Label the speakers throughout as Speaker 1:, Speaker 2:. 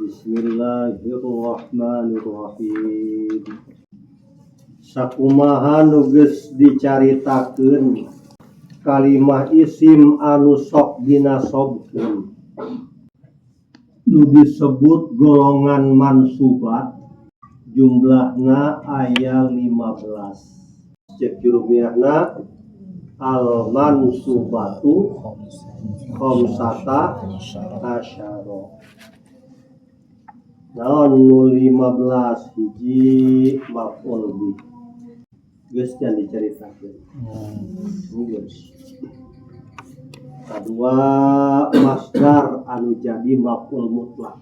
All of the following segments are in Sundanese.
Speaker 1: Bismillahirrahmanirrahim. Sakumaha nu geus dicaritakeun kalimah isim anu sok dinasobkeun nu disebut golongan mansubat jumlahna aya 15. Cek jurumiahna al mansubatu khamsata asyara. Naon nu 15? Hiji, maf'ul bih. Geus can dicaritakeun? Geus. Kadua, masdar anu jadi maf'ul mutlak.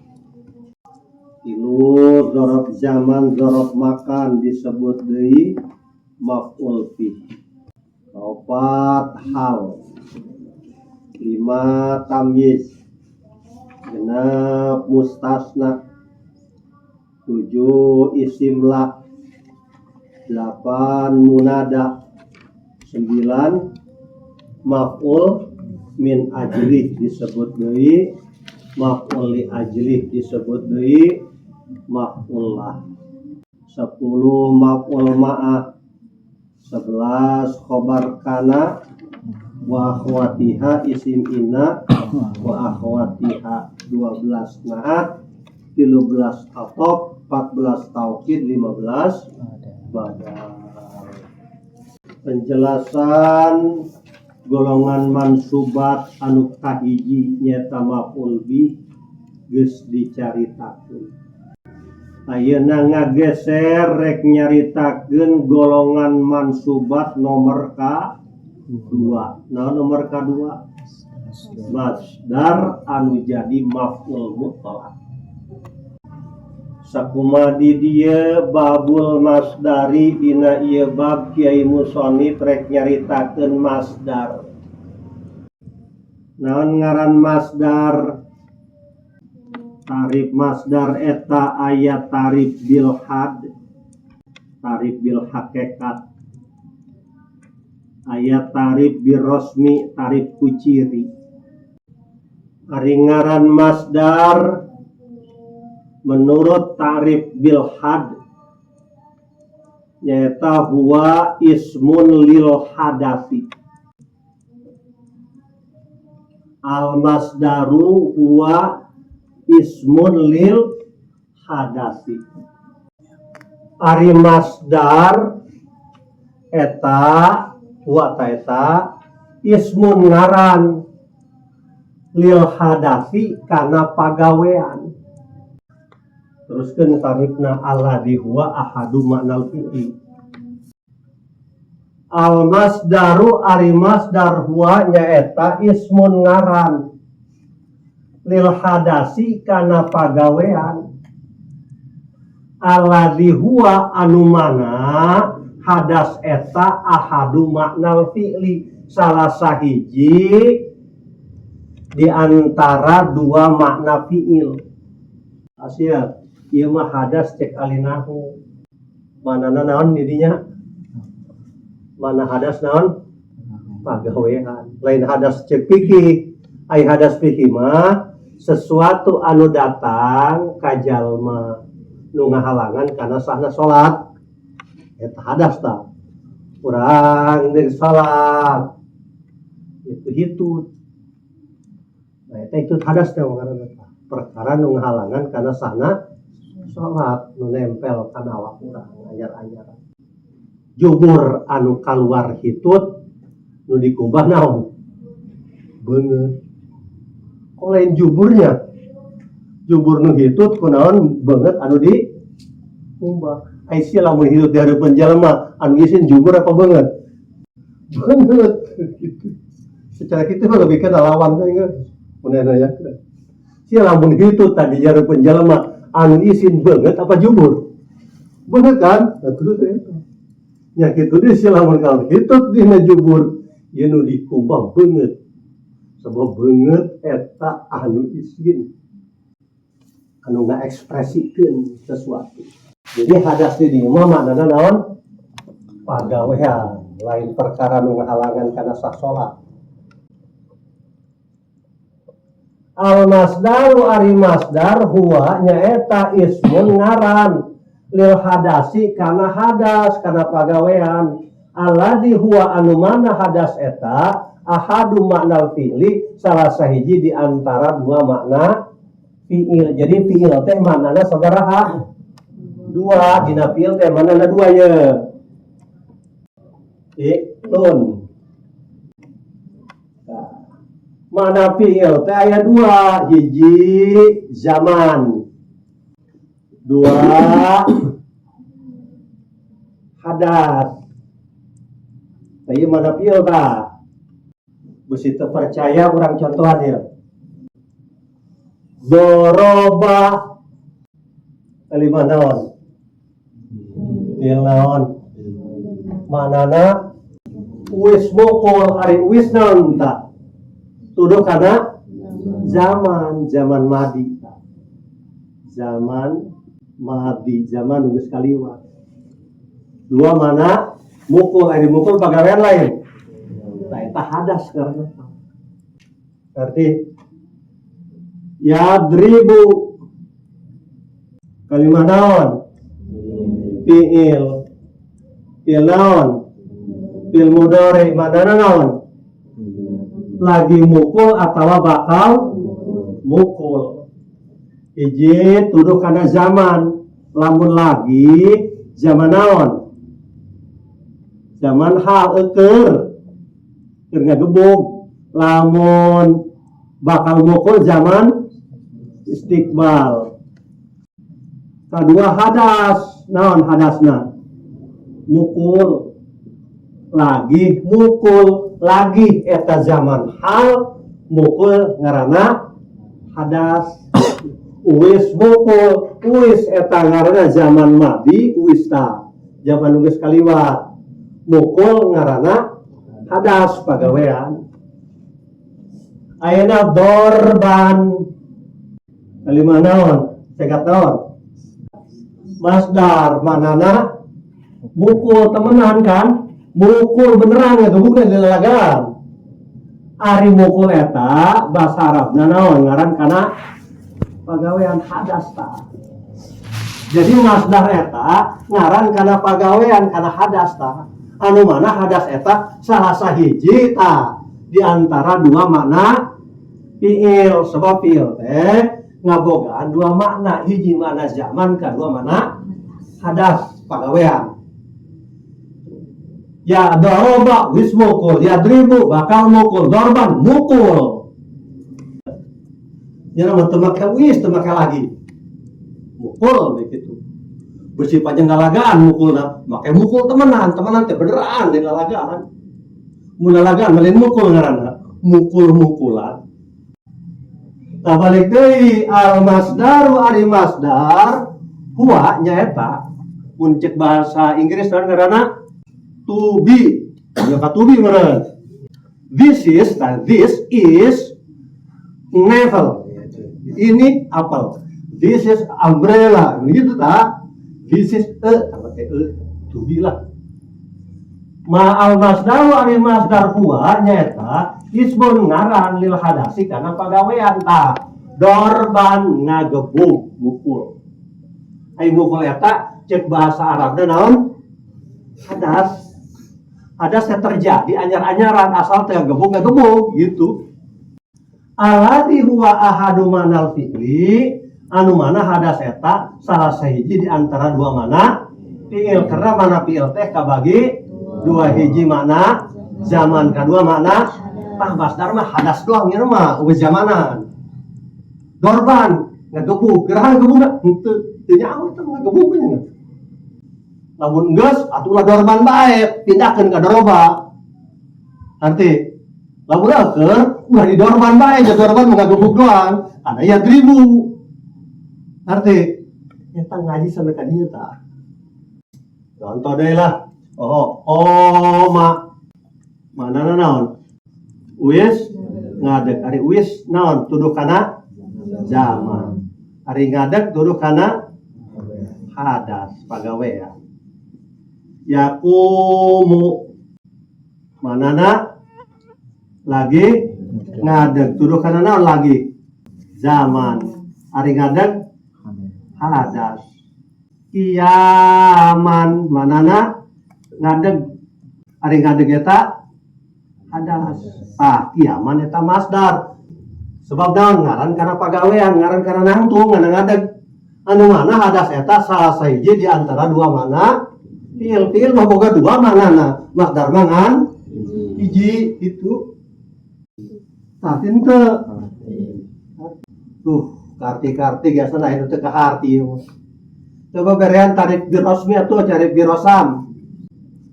Speaker 1: Tilu, zorof zaman, zorof makan, disebut deui maf'ul fih. Kaopat, hal. Lima, tamyiz. 6, mustasna. 7, isim la. 8, munada. 9, maf'ul min ajlih, disebut deui maf'ul li ajlih, disebut deui maf'ul lah. 10, maf'ul ma'ah. 11, khobar kana wa akhwatiha, isim inna wa akhwatiha. 12, naat. 13, atof. 14, taukid. 15, badal. Penjelasan golongan mansubat anu kahiji nyata maf'ul bih geus dicaritakeun. Ayeuna ngageser rek nyaritakeun golongan mansubat nomor ka 2. Nah, nomor ka-2 masdar anu jadi maf'ul mutlak. Sakumaha di dieu babul masdari, dina ieu bab Kiai Musonif rek nyaritakeun masdar. Naon ngaran masdar? Tarif masdar eta aya tarif bil had, tarif bil hakekat, aya tarif bir rosmi, tarif ku ciri. Ari ngaran masdar menurut tarif bil had nyaeta huwa ismun lil hadasi. Al masdaru huwa ismun lil hadasi. Ari masdar eta huwa ta eta ismun ngaran lil hadasi kana pagawean. Teruskeun tarifna alladzi huwa ahadu ma'nal fi'li. Al masdaru ari masdar huwa nyaeta ismun ngaran lil hadasi kana pagawean, alladzi huwa anu mana hadas eta ahadu maknal fi'li, salah sahiji di antara dua makna fi'il. Asia ieu mah hadas cek alinahu manana naon didinya? Mana hadas naon? Pagawean, lain hadas cek fikih. Ai hadas fikih mah sesuatu anu datang ka jalma nu ngahalangan kana sahna salat, eta hadas. Tah, urang deuk salat itu hitut. Nah, eta itu hadas teh ngaranna tah, perkara nu ngahalangan kana sahna salat, nu nempel kana awak urang anyar-anyaran. Jubur anu kaluar hitut, nu dikumbah naon? Beungeut. Kok lain juburnya? Jubur nu hitut, kunaon beungeut anu dikumbah? Ai sia lamun hitut di hareupeun jalma anu isin, jubur apa beungeut? Beungeut gitu. Secara kitu mah lebih kana lawan teh geus mun aya. Sia lamun hitut tadi di hareupeun jalma anu isin, beungeut apa jubur? Beungeut kan? Nah, terus itu nya kitu deui, sia lamun kalau hitut dina jubur ieu nu dikumbah beungeut, sebab beungeut eta anu isin, anu ngaekspresikeun sesuatu. Jadi hadas di dieu mah maknana naon? Pagawean, lain perkara nu ngahalangan kana sah salat. Al masdaru ari masdar huwa nyaeta ismun ngaran lil hadasi kana hadas, kana pagawean, alladzi huwa anu mana hadas eta ahadu maknal fi'li salah sahiji di antara dua makna fi'il. Jadi fi'il teh maknana sabaraha? Dua. Dina fi'il teh maknana dua ye. Fi'lun. Nah, makna fi'il teh aya dua, hiji zaman, dua hadas. Nah, ieu makna fi'il tah. Bisi teu percaya, urang contohan ya. Doroba kalimah naon? Fi'il naon? Maknana wis mukul. Ari wis naon tah? Tuduh kana zaman, zaman madi. Zaman madi, zaman geus kaliwat. Dua mana mukul, ari mukul pagawean lain. Nah, eta hadas karena. Berarti yadribu kalimah naon? Fi'il. Fi'il naon? Fi'il mudhari. Maknana naon? Lagi mukul atau bakal mukul. Hiji tuduh kana zaman. Lamun lagi zaman naon? Zaman hal, eukeur. Keur ngagebug. Lamun bakal mukul zaman istiqbal. Kedua hadas, naon hadasna? Mukul. Lagi mukul, lagi eta zaman hal, mukul ngaranna hadas. Uwis mukul, uwis eta ngaranna zaman madi, uwis ta. Zaman geus kaliwat. Mukul ngaranna hadas, pagawean. Ayeuna dorban kalimah naon? Cegat naon? Masdar. Maknana mukul temenan kan? Mukul beneran ya, bukan dilalagaan. Ari mukul eta bahasa Arabna naon? Ngaran kana pagawean, hadas ta. Jadi masdar eta ngaran kana pagawean, kana hadas ta. Anu mana hadas eta salah sahiji ta di antara dua makna fiil, sebab fiil teh ngabogaan dua makna, hiji makna zaman, kedua makna hadas, pagawean. Ya doroba wis mukul, yadribu bakal mukul, dorban mukul. Ya nama teu make wis, teu make lagi. Mukul begitu. Bersih panjang lalagaan mukulna, make mukul temenan, temenan teh beneran di lalagaan. Mun lalagaan lain mukul ngaranna, mukul-mukulan. Tah, balik deui, al masdaru ari masdar huwa nyaeta mun cek bahasa Inggris naon ngaranna? To be. Ya ka to be meureun. This is, nah, this is apple. Ini apel. This is umbrella. Gitu tak? This is a, apa teh a, to be lah. Ma al masdaru ari masdar huwa nyaeta ismun ngaran lil hadasi kana pagawean ta. Dorban ngagebug, mukul. Ai mukul eta cek bahasa Arabna naon? Hadas. Hadas yang terjadi anyar-anyaran, asal teh gebug ngagebug gitu. Alladzi huwa ahadu manal fi'li anu mana hadas eta salah sahiji di antara dua mana fi'il, karena mana fi'il teh kabagi dua, hiji mana zaman, kedua mana. Tah, masdar mah hadas doang ieu mah, euweuh zamanan. Dorban ngagebug, gerahan gebug henteu, teu nyaho itu ngagebug nya. Lamun geus atuh ulah dorban bae, pindahkeun ka doroba. Nanti lamun keur ulah di dorban bae, ja dorban mah ngagebug doang, ada yadribu. Ngerti? Eta ngaji sampai ka dieu tah. Contoh deui lah. Oh, qoma. Mana naon? Wis ngadeg. Ari wis naon? Tuduh kana zaman. Ari ngadeg tuduh kana hadas, pagawean. Yaqumu. Manana lagi ngadeg. Tuduh kana naon lagi? Zaman. Ari ngadeg hadas. Qiyaman manana ngadeg. Ari ngadeg eta hadas. Ah, qiyaman eta masdar. Sebab naon? Ngaran kana pagawean, ngaran kana nangtung, ngaran ngadeg. Anu mana hadas eta salah sahiji di antara dua mana fiil. Fiil mah boga dua manana, masdar mah ngan hiji itu. Tapi henteu. Tuh, karti-karti biasa nah itu teu kaharti. Coba berean tarif birosmi atau tarif birosam.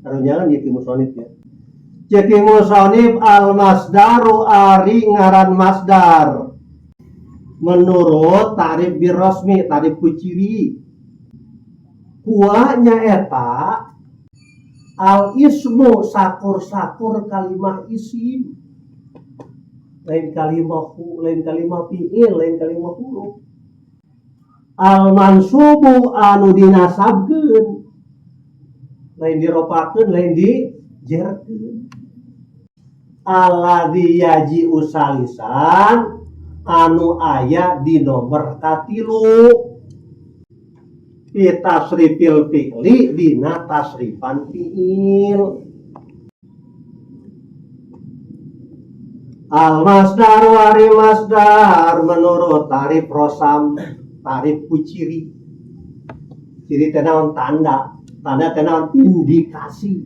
Speaker 1: Karunya kan jadi musonif ya. Cek musonif, al masdaru ari ngaran masdar. Menurut tarif birosmi, tarif ku ciri. Huwa nyaeta al ismu sakur-sakur kalimah isim. Lain kalimah hu, lain kalimah fiil, lain kalimah huruf. Al mansubu anu dinasabkeun, lain diropakeun, lain dijerkeun. Alladzi yaji'u salisan anu aya di nomor katilu fi tasrifil fi'li dina tasrifan fi'il. Al masdar wari masdar menurut tarif rosam, tarif ku ciri. Ciri teh naon? Tanda. Tanda teh naon? Indikasi.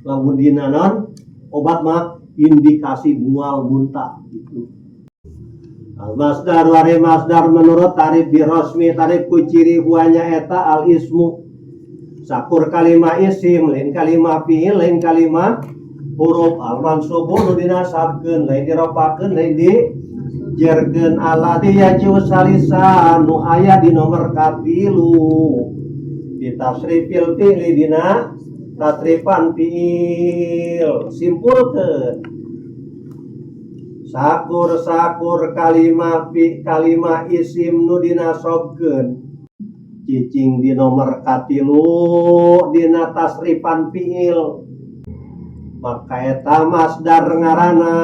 Speaker 1: Lamun dina naon obat mah indikasi mual muntah gitu. Al masdar wari masdar menurut tarif birosmi, tarif ku ciri, huwa nyaeta al ismu sakur kalimah isim, lain kalimah fiil, lain kalimah huruf. Al mansubu nu dinasabkeun, lain diropakeun, lain dijerkeun. Alladzi yaji'u salisan nu aya di nomor katilu di tasrifil fi'li dina tasrifan fi'il. Simpulkeun, sakur-sakur kalimah fi kalimah isim nu dinasobkeun cicing di nomor katilu dina tasrifan fi'il, maka eta masdar ngaranna.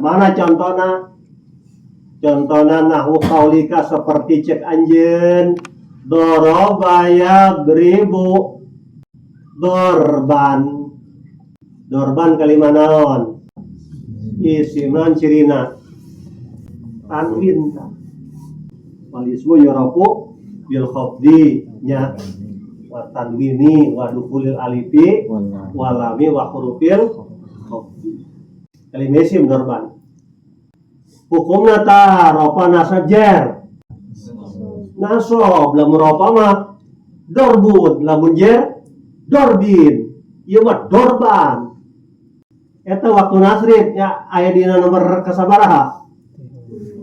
Speaker 1: Mana contona? Contona nahwu qaulika seperti cek anjeun, doroba yadribu dorban. Dorban kalimah naon? Isim. Naon cirina? Tanwin. Wal ismu yu'rofu bil khafdi nya wa tanwini wa dukhulil alifi walami wa hurufil khafdi. Kalimah isim dorban hukumna ta rofa, nasab, jer? Nasob. Lamun rofa mah dorbun, lamun jer dorbin, ieu mah dorban. Eta waktu nasrif ya aya dina nomor kasabaraha?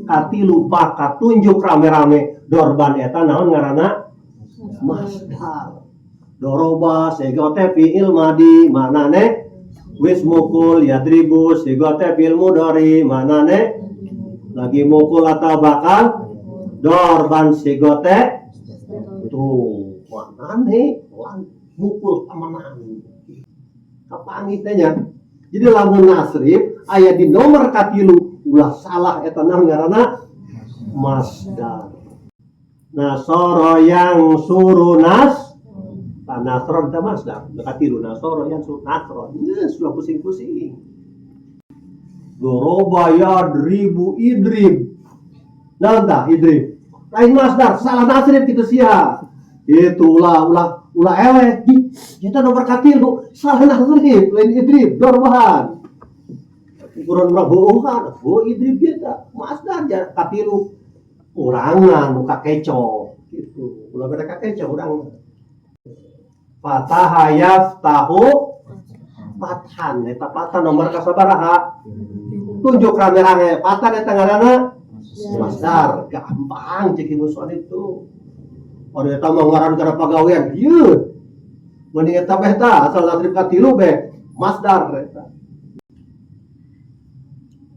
Speaker 1: Katilu. Maka tunjuk rame-rame, dorban eta naon ngaranna? Masdar. Doroba sighot teh fi'il madi, manane wis mukul. Yadribu sighot teh fi'il mudhari, manane lagi mukul atau bakal. Dorban sighot teh tuh manane lan mukul temenan kapanggih teh nya. Jadi lamun nasrif aya di nomor katilu, ulah salah, eta naon ngaranna? Masdar. Nasoro yansuru nas ta nasron ta masdar katilu. Nasoro yansuru nasron. Geus, ulah pusing-pusing. Doroba yadribu idrib. Naon tah idrib? Lain masdar, salah nasrif kitu sia. Itu ulah ulah ulah eleh. Kita nomor katilu salah nasrif, lain idrib, dorban. Ukuran urang heueuhan, oh idrib kita masdar ja katilu. Urangan nu kakeco gitu. Ulah beda kakeco urang. Fataha yaftahu fathan, eta fathan nomor kasabaraha? Tunjuk rame-rame, fathan eta ngaranna masdar. Gampang cek ibu soal itu. Anu eta mah ngaran kana pagawean ieu. Mending eta beh tah asal nasrif katilu beh masdar eta.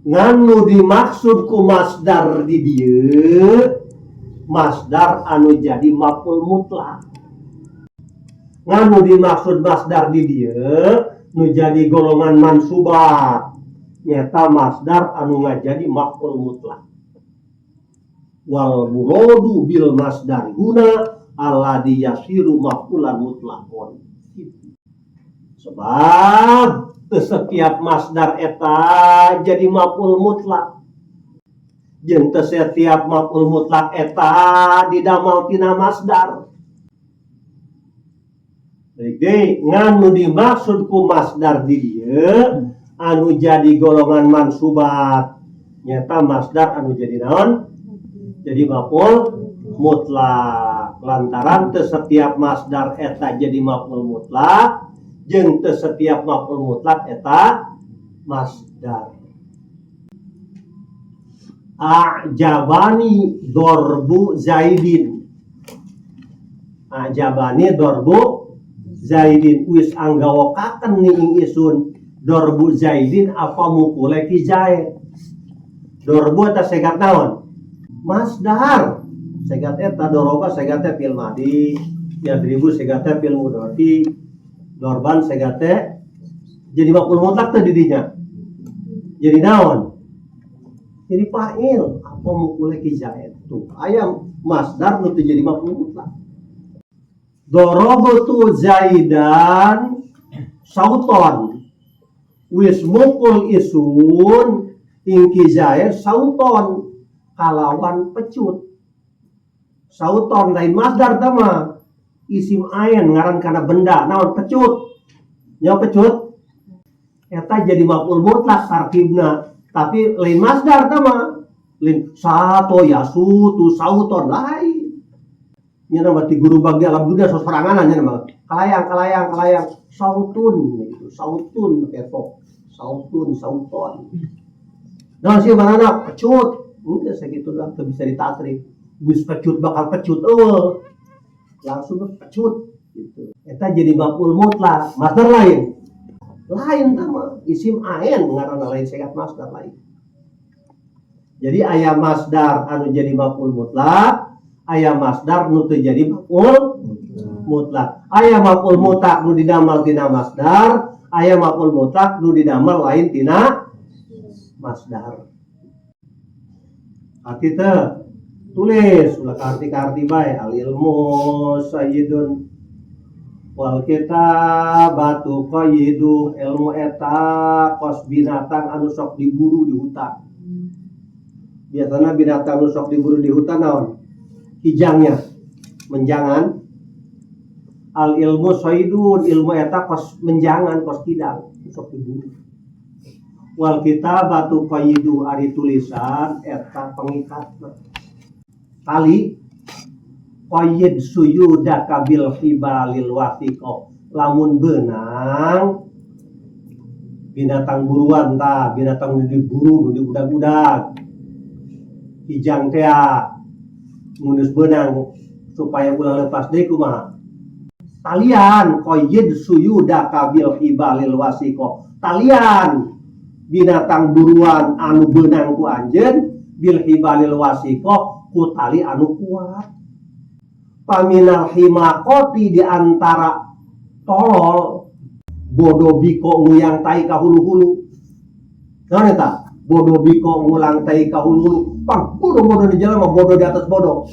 Speaker 1: Ngan nu dimaksud ku masdar di dieu masdar anu jadi maf'ul mutlak. Ngan nu dimaksud masdar di dieu nu jadi golongan mansubat nyata masdar anu ngajadi maf'ul mutlak. Wal muradu bil masdar huna alladzi yasiru maf'ulan mutlaqon. Sebab setiap masdar eta jadi maf'ul mutlak, jeung teu setiap maf'ul mutlak eta didamel tina masdar. Jadi ngan nu dimaksud ku masdar di dieu anu jadi golongan mansubat nyata masdar anu jadi naon? Jadi maf'ul mutlak. Lantaran teu setiap masdar eta jadi maf'ul mutlak, jeung teu setiap maf'ul mutlak eta masdar. A'jabani dorbu Zaidin. A'jabani dorbu Zaidin, wis anggawokaken ni ing isun dorbu Zaidin apa mukule ki Zaid. Dorbu eta segat naon? Masdar. Segat eta doroba segat teh fi'il madi, yadribu segat teh fi'il mudhari, dorban segat teh jadi maf'ul mutlak teh di dinya. Jadi naon? Jadi fa'il apa mukule ki Zaid. Tuh, aya masdar nu teu jadi maf'ul mutlak. Darabtu Zaidan sauton, wis mukul isun ing ki Zaid sauton kalawan pecut. Sauton lain masdar tama, isim ain, ngaran kana benda naon? Pecut nya. Pecut eta jadi maf'ul mutlak tarkibna, tapi lain masdar tama, lain sato yasutu sauton, lain nya. Nama ti guru bagi alam dunia sosoranganan nya, nama kalayang kalayang kalayang sautun gitu, sautun ketok sautun sauton. Nah, sih mana pecut enggak segitu lah, teu bisa ditasrif. Geus pecut bakal pecut, eueuh langsung pecut gitu. Eta jadi maf'ul mutlak. Masdar lain, lain tama, isim ain ngaranna, lain segat masdar, lain. Jadi aya masdar anu jadi maf'ul mutlak, aya masdar nu teu jadi maf'ul mutlak. Aya maf'ul mutlak nu didamel tina masdar, aya maf'ul mutlak nu didamel lain tina masdar. Arti teu? Tulis ulah kaarti-kaarti bae. Al ilmu sayyidun wal kitabatu qayyidu. Ilmu eta kos binatang anu sok diburu di hutan. Biasanya binatang anu sok diburu di hutan naon? Kijangnya menjangan. Al ilmu sayyidun, ilmu eta kos menjangan, kos kidang sok diburu. Wal kitabatu qayyidu, ari tulisan eta pengikatna, tali. Qayyid suyudaka bil hibalil wathiqo. Lamun beunang binatang buruan ta, binatang nu diburu, nu diudag-udag, kijang tea, mun geus beunang supaya ulah lepas deui kumaha? Talian. Qayyid suyudaka bil hibalil wathiqo, talian binatang buruan anu beunang ku anjeun, bil hibalil wathiqo, ku tali anu kuat. Faminal himaqoti, di antara tolol, bodoh biko nguyang tai ka hulu-hulu. Naon eta? Bodoh biko ngulang tai ka hulu-hulu. Pang bodoh-bodoh di jalan mah, bodoh di atas bodoh.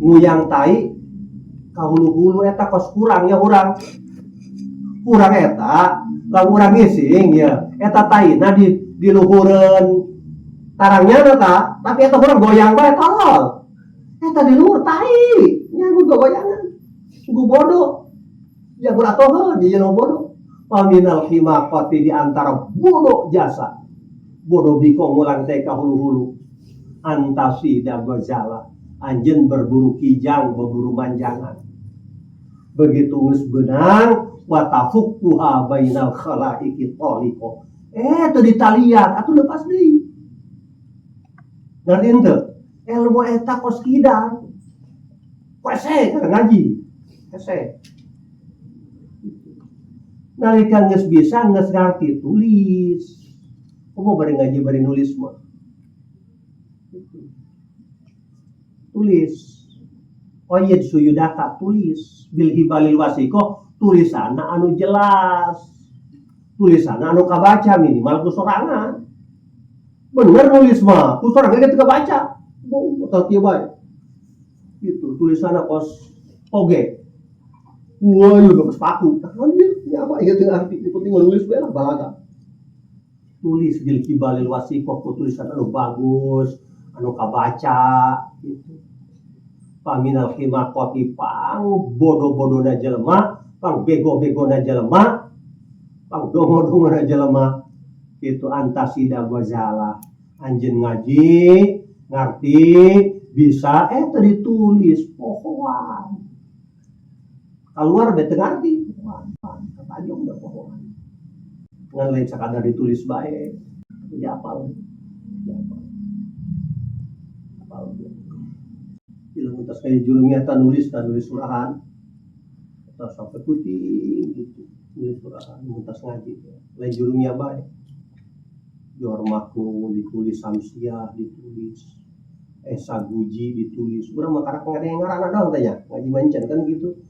Speaker 1: Nguyang tai ka hulu-hulu eta kos kurang ya, urang. Kurang eta, lamun urang ngising ya, eta taina di luhureun tarangnya eta, tapi eta urang goyang bae, tolol. Eta di luhur tai, nya gogoyangan. Gu bodoh. Ya atoheun di jelema bodoh. Faminal himaqati, di antara bodoh jasa. Bodoh biko ngulang teh ka hulu-hulu. Antasida gozala. Anjeun berburu kijang, berburu manjangan. Begitu geus beunang, wa tafukkuha bainal khalaiqi taliqo. Eh, teu ditalian atuh lepas deui. Ngerti henteu? Ilmu eta kos kidang. Hese keur ngaji. Hese. Nalika geus bisa, geus ngarti, tulis. Komo bari ngaji bari nulis mah. Gitu. Tulis. Qayyid suyudaka, tulis bil hibalil wathiqo, tulisanna anu jelas. Tulisanna anu kabaca minimal ku sorangan. Bener nulis mah, ku sorangan ge teu kabaca. Bau atau kieu bae. Gitu, tulisanna kos oge. Wah, ieu geus paku. Tah naon ieu? Nya apa ieu teu arti, nu penting nulis bae lah balaga. Tulis bil hibalil wasiqah, ku tulisan anu bagus, anu kabaca gitu. Faminal himaqati, pang bodoh-bodohna jelema, pang bego-begona jelema, pang dongo-dongona jelema itu antasida ghazalah. Anjeun ngaji, ngarti, bisa teu ditulis pohoan. Keluar be teu ngarti, pohoan, katajong da pohoan. Ngan lain sakadar ditulis bae, dihafal. Dihafal. Hafal. Ilmu tas kayak jurumnya ta nulis, ta nulis surahan. Atau sampai putih gitu, nulis surahan, muntas ngaji. Lain jurumnya bae. Jor Maknun ditulis, Samsiah ditulis, Esa Guji ditulis. Urang mah karak ngaranna doang tanya, ngaji mancan kan gitu.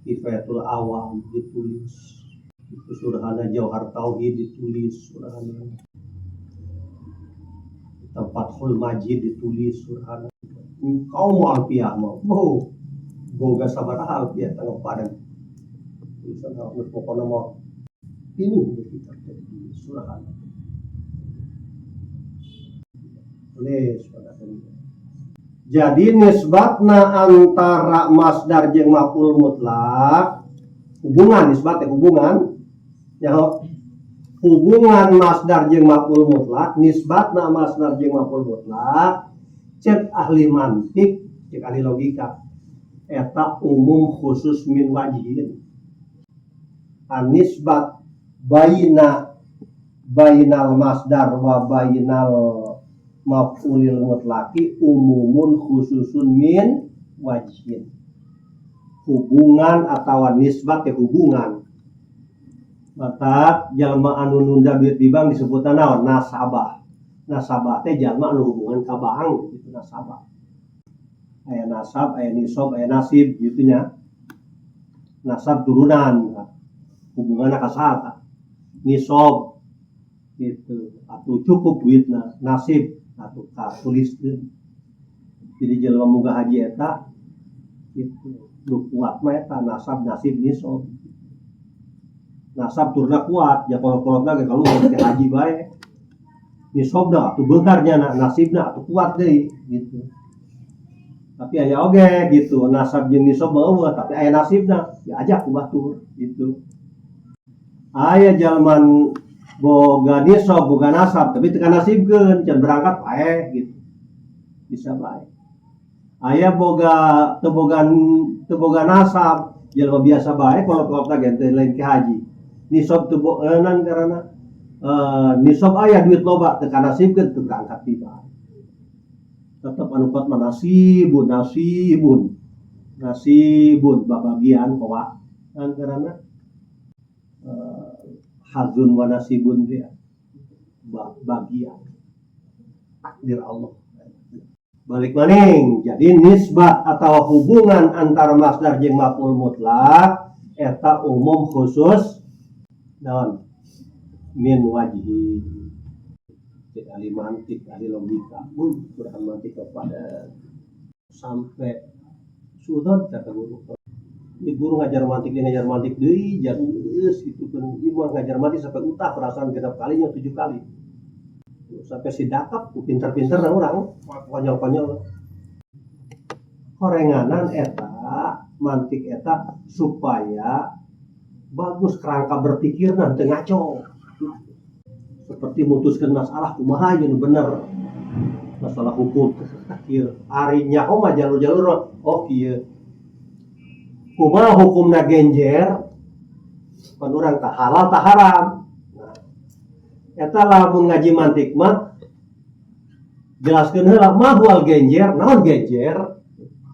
Speaker 1: Kifayatul Awam ditulis. Itu surahana Jauhar Tauhid ditulis surahana. Fathul Majid ditulis surahana. Kau mau alfiah mau, oh, boga sabaraha alfiah tangga padang. Tulisan harus pokoknya mau pinuh kitab ditulis surahana. Tulis pada. Jadi nisbatna antara masdar jeung maf'ul mutlak hubungan, nisbat teh hubungan ya, hubungan masdar jeung maf'ul mutlak, nisbatna masdar jeung maf'ul mutlak cek ahli mantik, cek ahli logika eta umum khusus min wajhin. Anisbat baina bainal masdar wa bainal maf'ulil mutlaki umumun khususun min wajhin. Hubungan atau nisbat ya hubungan. Matak jalma anu nunda duit di bank disebutna naon? Nasabah. Nasabah teh jalma anu hubungan ka bank gitu, nasabah. Aya nasab, aya nisab, aya nasib gitu nya. Nasab turunan, hubunganna ka saha? Nisab gitu atuh cukup duitna, nasib atuh katuliskeun. Jadi jelema munggah haji eta gitu, nu kuat mah eta nasab, nasib, nisab. Nasab turna kuat ya, kolot-kolotna ge kaluhur ke haji bae. Nisabna atuh beungharnya, nasibna atuh kuat deui gitu. Tapi aya oge gitu nasab jeung nisab mah eueuh, tapi aya nasibna, diajak ku batur gitu. Aya jalma boga nisab, boga nasab, tapi teu kanasibkeun, can berangkat paeh gitu, bisa bae. Aya boga teu boga, teu boga nasab, jelema biasa bae, kolot-kolotna ge teu lain ke haji, nisab teu nan karena nisab aya, duit loba, teu kanasibkeun, teu berangkat tiba. Tetep anu kuat mah nasibun, nasibun, nasibun, babagian kowa kan, karena hazun wa nasibun dia bagian takdir Allah. Balik maning, jadi nisbat atau hubungan antara masdar jeung maf'ul mutlak eta umum khusus naon min wajhi. Cek ahli mantik, ahli logika pun kurang mantik kepada sampai sudah kata guru. Ini guru ngajar mantik, dia ngajar mantik deui, geus gitu kan. Ieu mah ngajar mantik sampai utah perasaan genap kalinya, 7 kali. Sampai si dakap ku pinter-pinter na urang, konyol-konyol. Horenganan eta mantik eta supaya bagus kerangka berpikirna, teu ngaco. Seperti mutuskeun masalah kumaha ieu nu bener. Masalah hukum kieu. Ari nyaho mah jalur-jalur, oh kieu. Kumaha hukumna genjer? Pan urang tah halal tah haram. Nah, eta lamun ngaji mantik mah jelaskeun heula ma huwal genjer, naon genjer?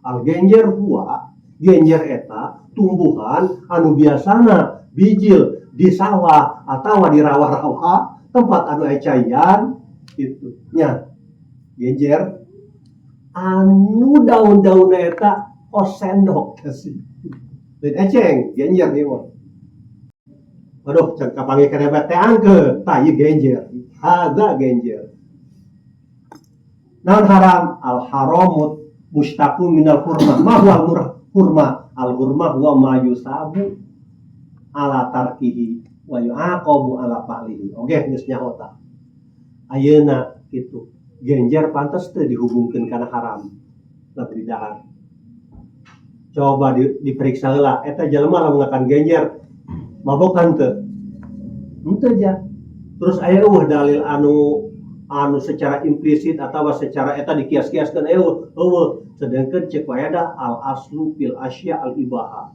Speaker 1: Al genjer huwa, genjer eta tumbuhan anu biasana bijil di sawah atau di rawa-rawa tempat anu aya caian gitu nya. Genjer anu daun-daunna eta kos sendok sih. Lain eceng, genjer ieu mah. Aduh, can kapanggih keneh teh angke, tah ieu genjer. Hadza genjer. Naon haram? Al haramut mushtaqu minal hurma. Ma huwa al hurma? Al hurma huwa ma yusabu ala tarkihi wa yu'aqabu ala fa'lihi. Oke, geus nyaho tah. Ayeuna kitu. Genjer pantes teu dihubungkeun kana haram. Lamun didahar. Coba diperiksa heula eta jelema lamun ngakan genjer mabok henteu? Henteu ja. Terus aya eueuh dalil anu secara implisit atau secara eta dikias-kiaskeun eueuh eueuh, sedangkan cek faedah al aslu fil asya al ibaha.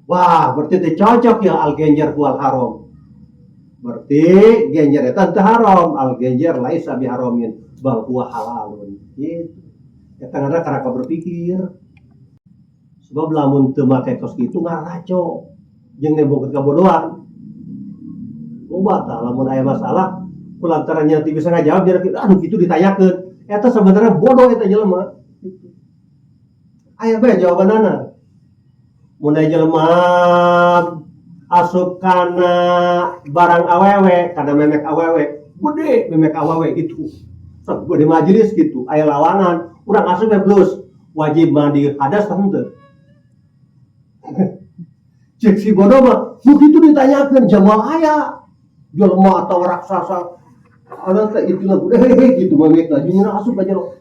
Speaker 1: Wah, berarti teu cocok ya al genjer huwal haram. Berarti genjer eta teu haram, al genjer laisa biharamin bal huwa halalun. Gitu. Eta ngaranna karaka berpikir. Sebab lamun teu make kos kitu ngaraco jeung nembongkeun kabodohan. Loba tah lamun aya masalah kulantaran nya teu bisa ngajawab jadi anu kitu ditanyakeun. Eta sebenarnya bodoh eta jelema. Gitu. Aya bae jawabanana. Mun aya jelema asup kana barang awewe, kana memek awewe, gede memek awewe gitu. Sok gede majelis gitu, aya lawangan, urang asup we plus wajib mandi hadas tah henteu. Cek si bodoh mah, begitu ditanyakeun jamal aya jelema atau raksasa anu teh itu lah hehehe gitu memek laju nya asup aja lo.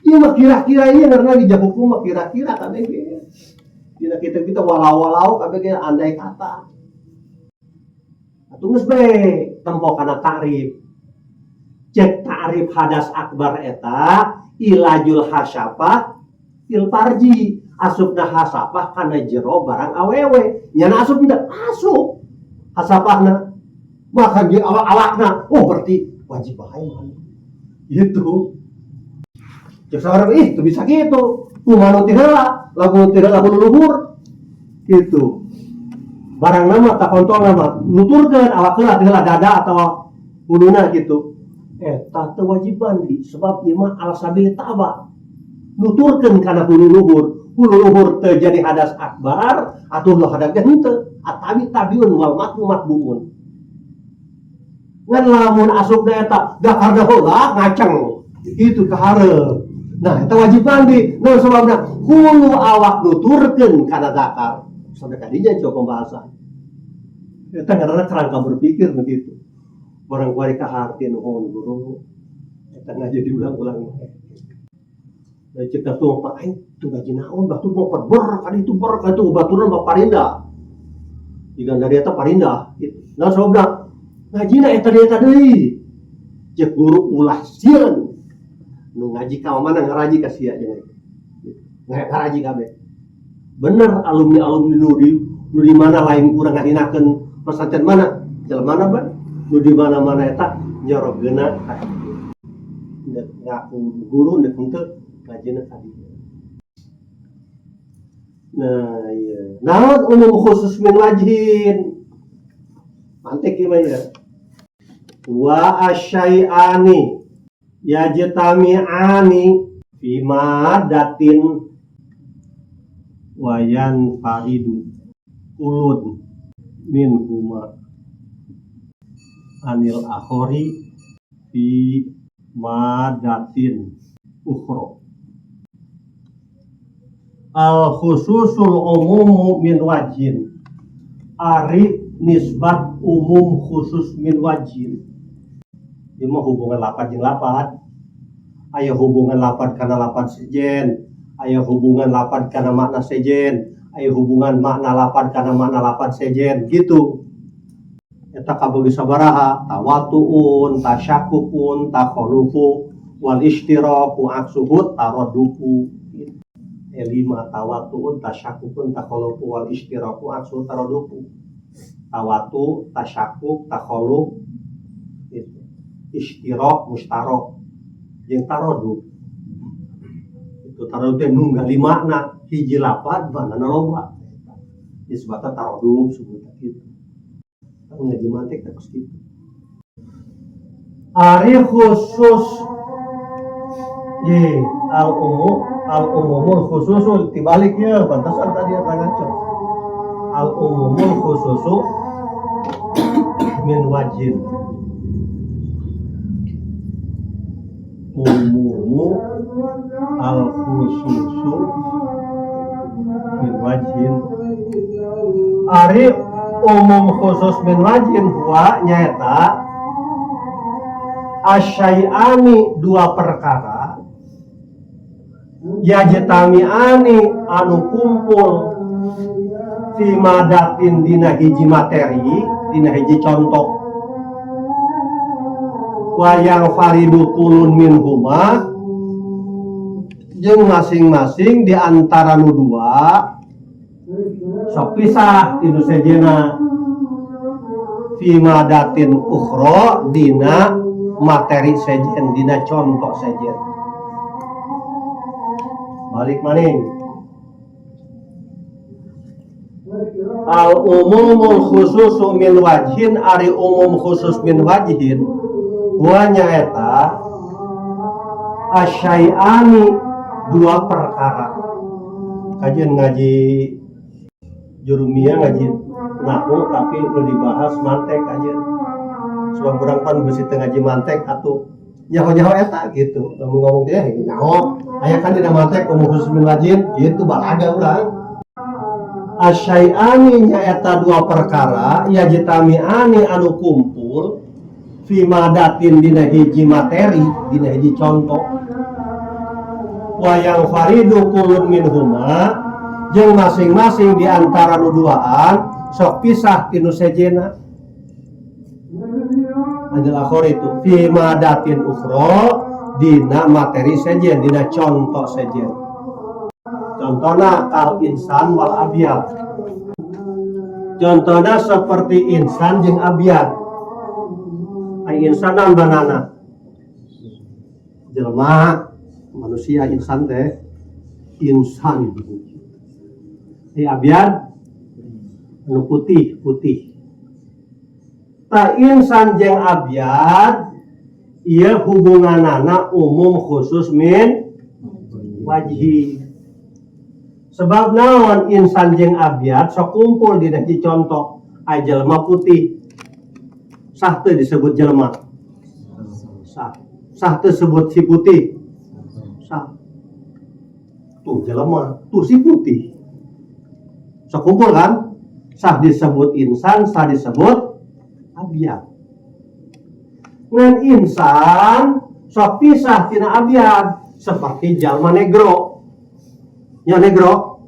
Speaker 1: Ieu mah kira-kira ieu karena di hukum mah kira-kira kabeh ge. Dina kita-kita walau-walau kabeh ge andai kata. Atuh geus bae tempo kana ta'rif. Cek ta'rif hadas akbar eta ilajul hasyafah fil farji, asupna hasafah kana jero barang awewe. Nyana asup henteu? Asup. Hasafahna. Maka di awak-awakna, oh berarti wajib bae mandi. Gitu. Cek saurang ih teu bisa gitu. Kumaha nu ti heula, lamun ti heula hulu luhur. Gitu. Barang nama tak kontol nama nuturkeun awak heula ti heula dada atau huluna gitu. Eta teu wajib mandi sebab ieu mah ala sabili taba. Nuturkeun kana hulu luhur, hulu luhur teu jadi hadas akbar atuh lo hadas ge henteu. Atabi tabiun wal matbu matbuun. Ngan lamun asupna eta dakarna heula ngaceng itu ka hareup. Nah, eta wajib mandi. Nah, sebabna hulu awak nuturkeun kana dakar. Sampai kadinya coba pembahasan. Eta ngaranna kerangka berpikir begitu. Barang kuari kaharti nuhun guru. Eta ngaji diulang-ulang. Da cek tuh Pak aing teu ngaji naon batur mau ber kali itu ber kali itu baturan mah parinda. Jika dari eta parinda gitu. Nah, sebabna ngajina eta deui eta deui. Cek guru ulah sieun. Nu ngaji ka mana ngaraji ka sia cenah. Ngaraji kabeh. Bener alumni-alumni nu di mana lain kurang ngahinakeun pesantren mana, jelema mana ban nu di mana-mana eta nyorogeuna ka dieu. Ndek ngaku guru ndek henteu ngajina ka dieu. Nah, iya. Naon umum khusus min wajhin? Mantik ieu mah ya. Wa asyai'ani yajtami'ani fi madatin wa yanfaridu kulun min huma anil akhori fi madatin ukhra. Al khususul umumu min wajhin, ari nisbat umum khusus min wajhin. Ieu mah hubungan lapad jeung lapad. Aya hubungan lapad kana lapad sejen, aya hubungan lapad kana makna sejen, aya hubungan makna lapad kana makna lapad sejen gitu. Eta kabagi sabaraha? Tawatuun, tasyakukun, takholufu, wal ishtiraku aksuhut taradufu. Lima tawatuun, tasyakukun, takholufu, wal ishtiraku aksuhut taradufu. Tawatu, tasyakuk, takholuf, gitu. Ishtirak, mustarok, jeung taroduf. Itu taroduf teh nunggali makna hiji lapad maknana loba. Disebutna taroduf sebutna gitu. Ngaji mantik terus gitu. Ari khusus ye al umum al umumul khususul dibalik ya pantasan tadi yang ngaco. Al umumul khususu min wajin. Umumu al khususu min wajhin. Ari umum khusus min wajhin huwa nyaeta asyai'ani dua perkara, yajtami'ani anu kumpul, fi madatin dina hiji materi, dina hiji contoh, wa yanfaridu kullun minhuma jeung masing-masing di antara nu dua sok pisah ti nu sejenna, fi madatin ukhra dina materi sejen, dina contoh sejen. Balik maning, al umumul khususu min wajhin. Ari umum khusus min wajhin huwa nyaeta asyai'ani dua perkara. Kajian ngaji jurumiyah, ngaji nahwu, tapi nu dibahas mantek kajian, sebab urang pan besi teu ngaji mantek atuh nyaho-nyaho eta gitu. Lamun ngomong dia nyaho aya kan dina mantek umum khusus min wajhin gitu, balaga urang. Asyai'ani nyaeta dua perkara, yajtami'ani anu kumpul, fi madatin dina hiji materi, dina hiji contoh, wa yanfaridu kullun minhuma jeung masing-masing di antara nu duaan sok pisah ti nu sejenna, anil akhir itu, fi madatin ukhra dina materi sejen, dina contoh sejen. Contohnya kal insan wal abyad, contohnya seperti insan jeung abyad. Ai insan naon banana? Jelema, manusia insan teh, insan. Ai abyad anu putih putih. Tah, insan jeung abyad ieu hubunganana umum khusus min wajhi. Sebab naon? Insan jeung abyad sok kumpul di hiji contoh. Ai jelema putih sah teu disebut jelema? Sah. Sah teu sebut si putih? Sah. Tuh jelema, tuh si putih, sok kumpul kan? Sah disebut insan, sah disebut abyad. Ngan insan sok pisah tina abyad, seperti jalma negro nya, negro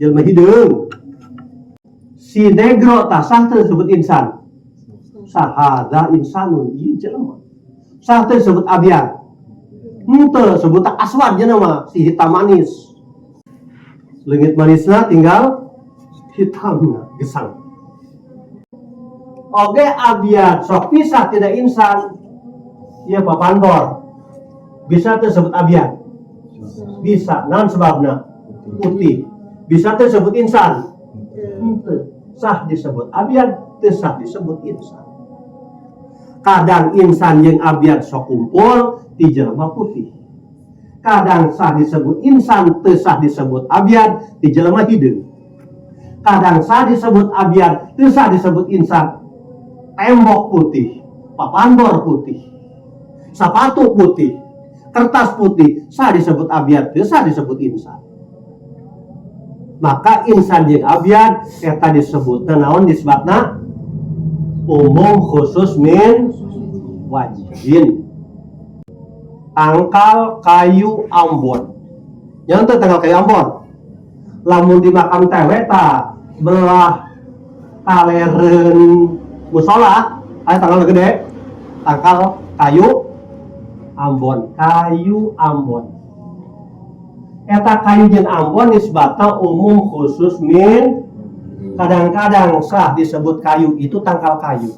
Speaker 1: jalma hideung. Si negro tah sah teu disebut insan? Sah. Hadza insanun, ieu jelema. Sah teu disebut abyad? Henteu, sebut aswad nya mah, si hitam manis. Leungit manisna tinggal hitamna gesang. Oke, abyad sok pisah tina insan. Iya, papanbor bisa disebut abyad? Bisa. Naon sebabna? Putih. Bisa disebut insan? Henteu. Sah disebut abyad, teu sah disebut insan. Kadang insan jeung abyad sok kumpul di jelema putih, kadang sah disebut insan, teu sah disebut abyad di jelema hideung. Kadang sah disebut abyad, teu sah disebut insan. Tembok putih, papanbor putih, sepatu putih, kertas putih, sah disebut abyad, teu sah disebut insan. Maka insan jeung abyad eta disebutna naon? Disebutna umum khusus min wajhin. Tangkal kayu Ambon yang teh, tangkal kayu Ambon lamun di makam teh ta belah kalereun musola aya tangkal gede, tangkal kayu Ambon. Kayu Ambon eta, kayu jeung Ambon nisbatna umum khusus min. Kadang-kadang sah disebut kayu, itu tangkal kayu,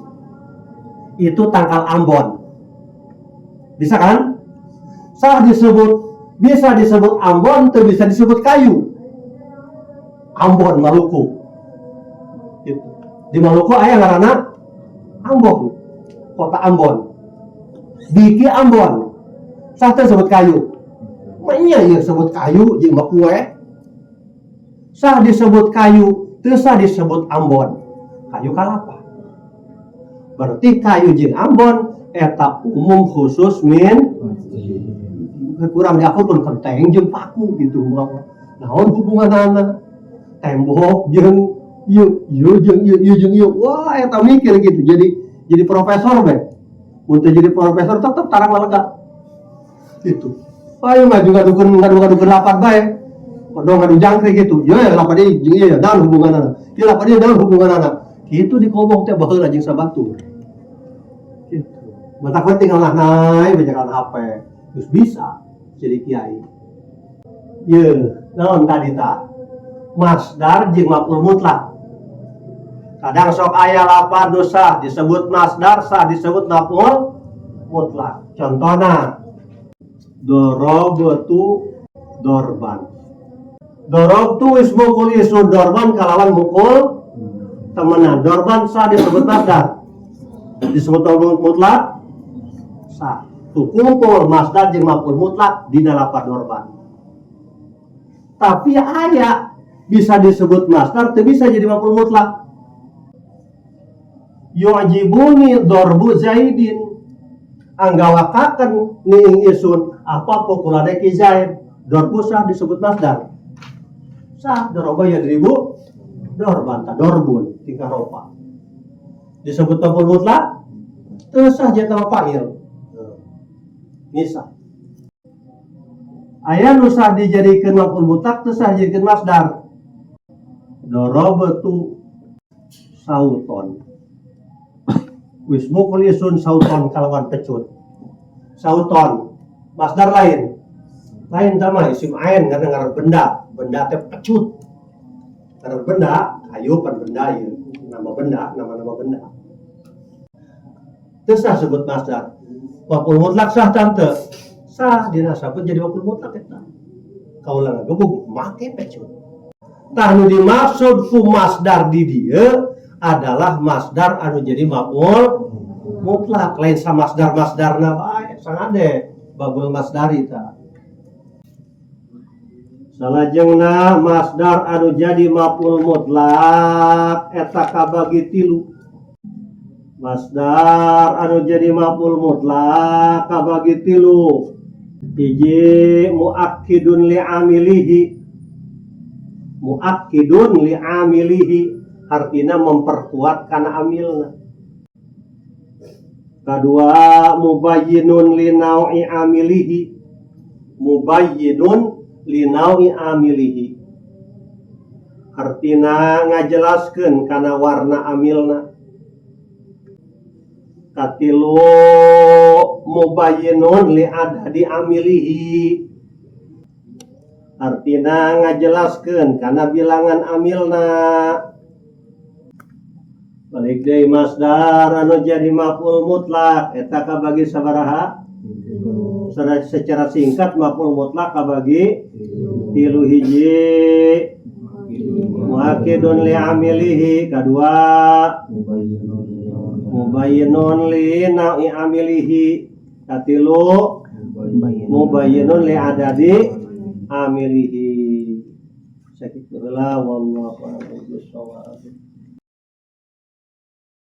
Speaker 1: itu tangkal Ambon, bisa kan? Sah disebut, bisa disebut Ambon tuh, bisa disebut kayu Ambon Maluku gitu. Di Maluku aya ngaranna Ambon, kota Ambon, Biki Ambon. Sah teu sebut kayu? Maknya ya sebut kayu jeung mah kue. Sah disebut kayu, teu sah disebut Ambon, kayu kalapa. Berarti kayu jeung Ambon eta umum khusus min. Kurang diakurkeun kenteng jeung paku gitu. Naon hubunganana tembok jeung ieu, ieu jeung ieu, ieu jeung ieu? Wah, eta mikir gitu. Jadi profesor be. Mun teu jadi profesor tetep tarang lega. Gitu. Ayo maju ngadukeun ngadu-ngadukeun lapat bae. Kodong ngadu jangkrik gitu. Ya ya lapat ieu jeung ieu ya naon hubunganana? Ieu lapat ieu naon hubunganana? Kitu dikobong teh baheula jeung sabatur. Gitu. Matak we tinggal naik bacakan HP. Terus bisa jadi kiai. Ye, naon tadi ta? Masdar jeung maf'ul mutlak. Kadang sok aya lapad nu sah disebut masdar, sah disebut maf'ul mutlak. Contohna darabtu darban. Darabtu wis mukul isun darban kalawan mukul temenan. Darban sah disebut masdar. Disebut maf'ul mutlak sah. Tuh kumpul masdar jeung maf'ul mutlak dina lapad darban. Tapi aya bisa disebut masdar teu bisa jadi maf'ul mutlak. Yu'jibuni darbu Zaidin, anggawakaken ni ing isun apa pukulane ki Zaid. Darbu sah disebut masdar, sah. Daraba yadribu darban ta darbun tingkah ropa. Disebut maf'ul mutlak teu sah, jadi fa'il. Misal aya nu sah dijadikeun maf'ul mutlak teu sah dijadikeun masdar. Darabtu sauton, wis mukul isun sauton kalawan pecut. Sauton masdar lain? Lain sama isim ain karena ngaran benda. Benda teh pecut, ngaran benda kayu pan benda ieu nama benda, nama-nama benda. Teu sah sebut masdar. Maf'ul mutlak sah tante? Sah, dinasabkeun jadi maf'ul mutlak eta. Kaula ngagebug make pecut. Tah, nu dimaksud ku masdar di dieu adalah masdar anu jadi maf'ul mutlak, lain sama masdar masdarna bae sangade babul masdari ta. Salajengna masdar anu jadi maf'ul mutlak eta kabagi tilu. Masdar anu jadi maf'ul mutlak kabagi tilu. Hiji, muakkidun li amilihi. Muakkidun li amilihi artinya memperkuat kana amilna. Kedua, mubayyinun li nau'i amilihi. Mubayyinun li nau'i amilihi artinya ngajelaskeun kana warna amilna. Katilu, mubayyinun li adadi amilihi, artinya ngajelaskeun kana bilangan amilna. Balik deui, masdar anu jadi maf'ul mutlak eta kabagi sabaraha? Secara singkat maf'ul mutlak kabagi tilu. Hiji, muakkidun li amilihi. Kadua, mubayyinun li nau'i amilihi. Katilu, mubayyinun li adadi amilihi. Sakitu heula, wallahu a'lam bishawab.